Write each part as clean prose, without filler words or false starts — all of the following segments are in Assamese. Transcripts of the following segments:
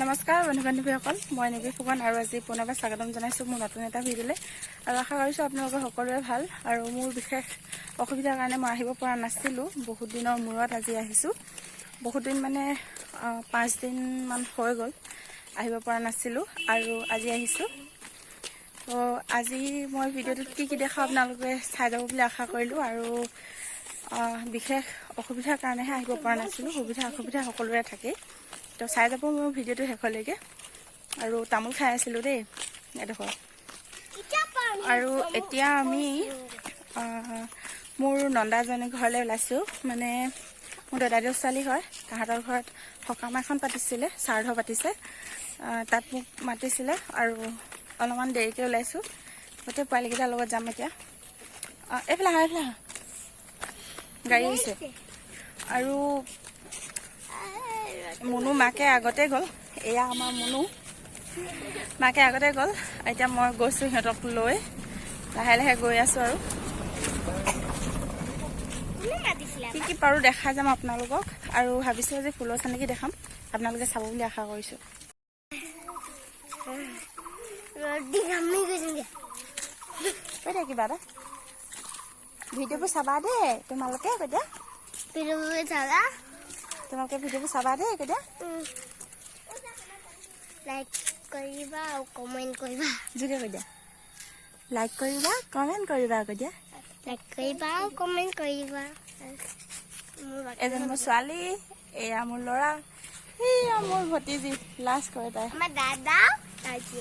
নমস্কাৰ বন্ধু বান্ধৱীসকল, মই নিবি ফুকন আৰু আজি পুনৰবাৰ স্বাগতম জনাইছোঁ মোৰ নতুন এটা ভিডিঅ'লৈ। আৰু আশা কৰিছোঁ আপোনালোকৰ সকলোৰে ভাল। আৰু মোৰ বিশেষ অসুবিধাৰ কাৰণে মই আহিব পৰা নাছিলোঁ। বহুত দিনৰ মূৰত আজি আহিছোঁ। বহুত দিন মানে 5 দিনমান হৈ গ'ল, আহিব পৰা নাছিলোঁ আৰু আজি আহিছোঁ। তো আজি মই ভিডিঅ'টোত কি কি দেখাওঁ আপোনালোকে চাই যাব বুলি আশা কৰিলোঁ। আৰু বিশেষ অসুবিধাৰ কাৰণেহে আহিব পৰা নাছিলোঁ। সুবিধা অসুবিধা সকলোৰে থাকেই। তো চাই যাব মোৰ ভিডিঅ'টো শেষলৈকে। আৰু তামোল খাই আছিলোঁ দেই এডোখৰ। আৰু এতিয়া আমি মোৰ নন্দাজনীৰ ঘৰলৈ ওলাইছোঁ। মানে মোৰ দাদাদেউ ছোৱালী হয়, তাহাঁতৰ ঘৰত সকাম এখন পাতিছিলে, শ্ৰাদ্ধ পাতিছে। তাত মোক মাতিছিলে আৰু অলপমান দেৰিকৈ ওলাইছোঁ। গোটেই পোৱালীকেইটাৰ লগত যাম এতিয়া। এইফালে আহা, এইফালে আহা, গাড়ী আহিছে। আৰু মুনু মাকে আগতে গ'ল। এয়া আমাৰ মুনু মাকে আগতে গ'ল। এতিয়া মই গৈছোঁ সিহঁতক লৈ, লাহে লাহে গৈ আছোঁ। আৰু কি কি পাৰোঁ দেখাই যাম আপোনালোকক। আৰু ভাবিছোঁ আজি ফুলৰ চানেকি দেখাম, আপোনালোকে চাব বুলি আশা কৰিছোঁ। ৰ'দ দি ঘামি গৈছোগে। কৈ দিয়া কিবা এটা। ভিডিঅ'বোৰ চাবা দেই তোমালোকে, কৈ দিয়া। ভিডিঅ'বোৰ চাবা। তোমালোকে ভিডিঅ'বোৰ চাবা দেই, কৈ দিয়া। লাইক কৰিবা আৰু কমেণ্ট কৰিবা। জোৰকে কৈ দিয়া। লাইক কৰিবা, কমেণ্ট কৰিবা, কৈ দিয়া। লাইক কৰিবা আৰু কমেণ্ট কৰিবা। মোৰ বাকী এজন মোৰ ছোৱালী, এয়া মোৰ ল'ৰা, সেয়া মোৰ ভতিজী, লাজ কৰে তাই। আমাৰ দাদা আজি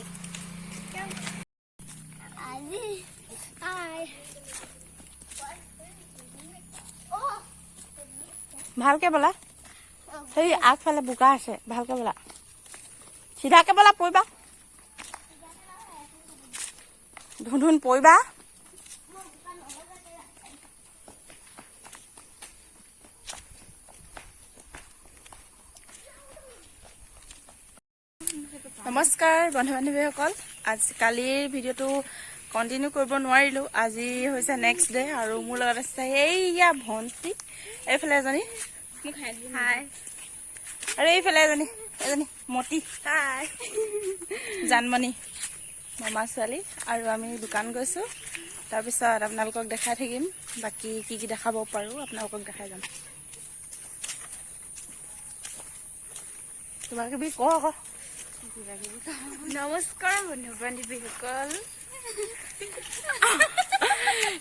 আজি হাই। ভালকে ব'লা, সেই আগফালে বোকা আছে। ভালকে ব'লা, চিধাকে ব'লা, পৰিবা। ধুন ধুন পৰিবা। নমস্কাৰ বন্ধু বান্ধৱীসকল, আজি কালিৰ ভিডিঅ'টো কণ্টিনিউ কৰিব নোৱাৰিলোঁ। আজি হৈছে নেক্সট ডে আৰু মোৰ লগত আছে এইয়া ভণ্টি, এইফালে এজনী। হাই। আৰু এইফালে এজনী এজনী মতি। হাই। জানমণি মামা ছোৱালী। আৰু আমি দোকান গৈছোঁ, তাৰপিছত আপোনালোকক দেখাই থাকিম। বাকী কি কি দেখাব পাৰোঁ আপোনালোকক দেখাই যাম। কিবা কিবি ক আকৌ। নমস্কাৰ বন্ধু বান্ধৱীসকল,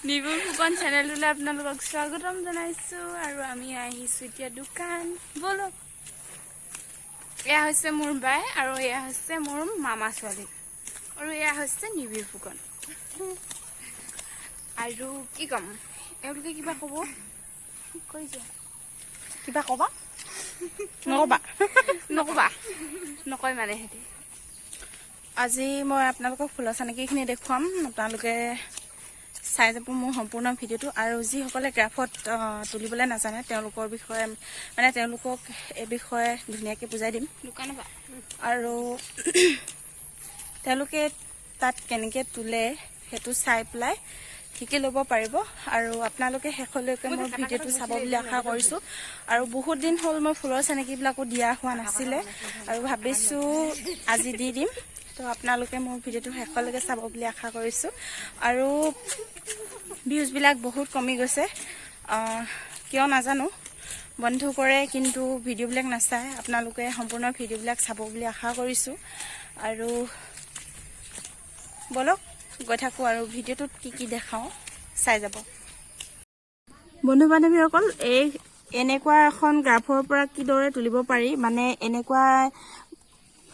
নিবু ফুকন চেনেলটোলৈ আপোনালোকক স্বাগতম জনাইছোঁ। আৰু আমি আহিছোঁ এতিয়া দোকান, ব'লক। এয়া হৈছে মোৰ বাই আৰু এয়া হৈছে মোৰ মামা ছোৱালী আৰু এয়া হৈছে নিবিৰ ফুকন। আৰু কি ক'ম, এওঁলোকে কিবা ক'ব? কৈ যোৱা। কিবা ক'বা, নক'বা? নক'বা, নকয় মানে সিহঁতি। আজি মই আপোনালোকক ফুলৰ চানেকিখিনি দেখুৱাম। আপোনালোকে চাই যাব মোৰ সম্পূৰ্ণ ভিডিঅ'টো। আৰু যিসকলে গ্ৰাফত তুলিবলৈ নাজানে, তেওঁলোকৰ বিষয়ে মানে তেওঁলোকক এই বিষয়ে ধুনীয়াকৈ বুজাই দিম। দোকানৰ পৰা। আৰু তেওঁলোকে তাত কেনেকৈ তোলে সেইটো চাই পেলাই শিকি ল'ব পাৰিব। আৰু আপোনালোকে শেষলৈকে মোৰ ভিডিঅ'টো চাব বুলি আশা কৰিছোঁ। আৰু বহুত দিন হ'ল মই ফুলৰ চানেকিবিলাকো দিয়া হোৱা নাছিলে আৰু ভাবিছোঁ আজি দি দিম। তো আপোনালোকে মোৰ ভিডিঅ'টো শেষলৈকে চাব বুলি আশা কৰিছোঁ। আৰু ভিউজবিলাক বহুত কমি গৈছে, কিয় নাজানো। বন্ধ কৰে কিন্তু ভিডিঅ'বিলাক নাচায়। আপোনালোকে সম্পূৰ্ণ ভিডিঅ'বিলাক চাব বুলি আশা কৰিছোঁ। আৰু ব'লক গৈ থাকোঁ আৰু ভিডিঅ'টোত কি কি দেখাওঁ চাই যাব। বন্ধু বান্ধৱীসকল, এই এনেকুৱা এখন গ্ৰাফৰ পৰা কিদৰে তুলিব পাৰি, মানে এনেকুৱা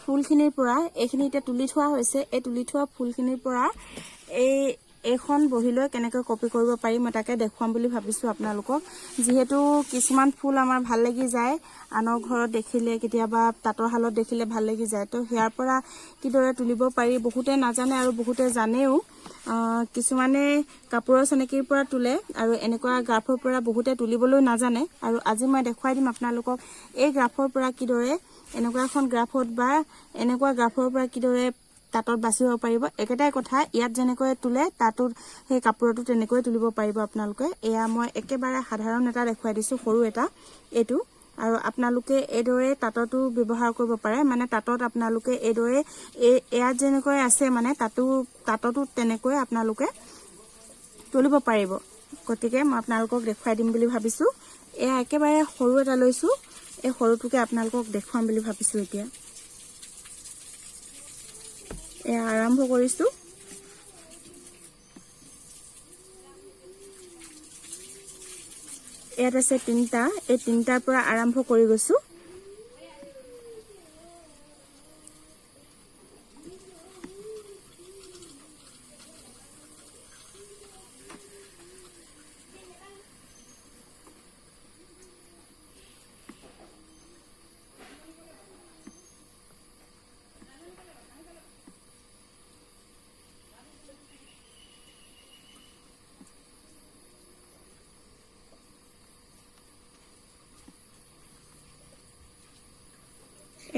ফুলখিনিৰ পৰা, এইখিনি এতিয়া তুলি থোৱা হৈছে, এই তুলি থোৱা ফুলখিনিৰ পৰা এইখন বহি লৈ কেনেকৈ কপি কৰিব পাৰি মই তাকে দেখুৱাম বুলি ভাবিছোঁ আপোনালোকক। যিহেতু কিছুমান ফুল আমাৰ ভাল লাগি যায়, আনৰ ঘৰত দেখিলে, কেতিয়াবা তাঁতৰ শালত দেখিলে ভাল লাগি যায়। তো সেয়াৰ পৰা কিদৰে তুলিব পাৰি বহুতে নাজানে আৰু বহুতে জানেও। কিছুমানে কাপোৰৰ চানেকিৰ পৰা তোলে আৰু এনেকুৱা গ্ৰাফৰ পৰা বহুতে তুলিবলৈ নাজানে। আৰু আজি মই দেখুৱাই দিম আপোনালোকক এই গ্ৰাফৰ পৰা কিদৰে, এনেকুৱা এখন গ্ৰাফত বা এনেকুৱা গ্ৰাফৰ পৰা কিদৰে তাঁতত বাচিব পাৰিব। একেটাই কথা, ইয়াত যেনেকৈ তোলে তাতো সেই কাপোৰতো তেনেকৈ তুলিব পাৰিব আপোনালোকে। এয়া মই একেবাৰে সাধাৰণ এটা দেখুৱাই দিছোঁ, সৰু এটা এইটো। আৰু আপোনালোকে এইদৰে তাঁততো ব্যৱহাৰ কৰিব পাৰে। মানে তাঁতত আপোনালোকে এইদৰে ইয়াত যেনেকৈ আছে, মানে তাঁততো তেনেকৈ আপোনালোকে তুলিব পাৰিব। গতিকে মই আপোনালোকক দেখুৱাই দিম বুলি ভাবিছোঁ। এয়া একেবাৰে সৰু এটা লৈছোঁ, এই সৰুটোকে আপোনালোকক দেখুৱাম বুলি ভাবিছোঁ। এতিয়া এয়া আৰম্ভ কৰিছোঁ। ইয়াত আছে তিনিটা, এই তিনিটাৰ পৰা আৰম্ভ কৰি গৈছোঁ।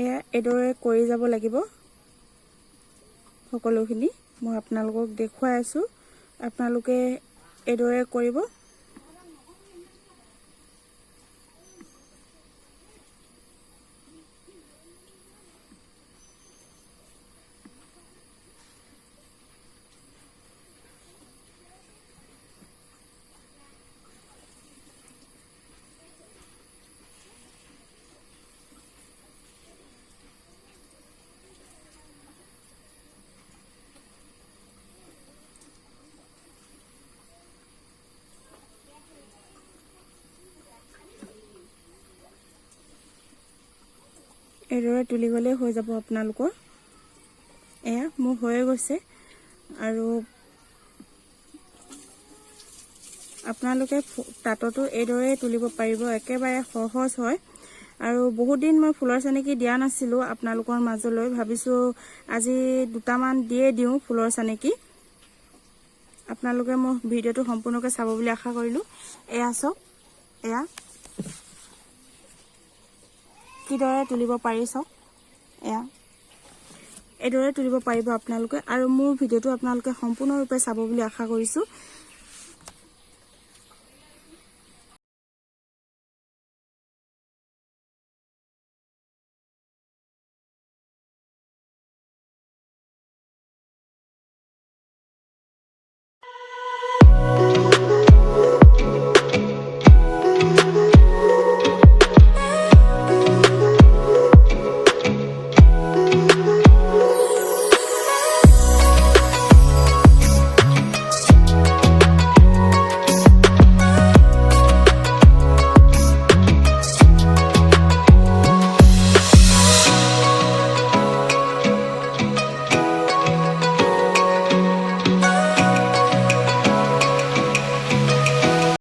এয়া এইদৰে কৰি যাব লাগিব সকলোখিনি। মই আপোনালোকক দেখুৱাই আছোঁ, আপোনালোকে এইদৰে কৰিব। এইদৰে তুলি গ'লেই হৈ যাব আপোনালোকৰ। এয়া মোৰ হৈয়ে গৈছে। আৰু আপোনালোকে তাঁততো এইদৰে তুলিব পাৰিব, একেবাৰে সহজ হয়। আৰু বহুত দিন মই ফুলৰ চানেকি দিয়া নাছিলোঁ আপোনালোকৰ মাজলৈ, ভাবিছোঁ আজি দুটামান দিয়ে দিওঁ ফুলৰ চানেকি। আপোনালোকে মোৰ ভিডিঅ'টো সম্পূৰ্ণকৈ চাব বুলি আশা কৰিলোঁ। এয়া চাওক, এয়া কিদৰে তুলিব পাৰি চাওক, এয়া এইদৰে তুলিব পাৰিব আপোনালোকে। আৰু মোৰ ভিডিঅ'টো আপোনালোকে সম্পূৰ্ণৰূপে চাব বুলি আশা কৰিছোঁ।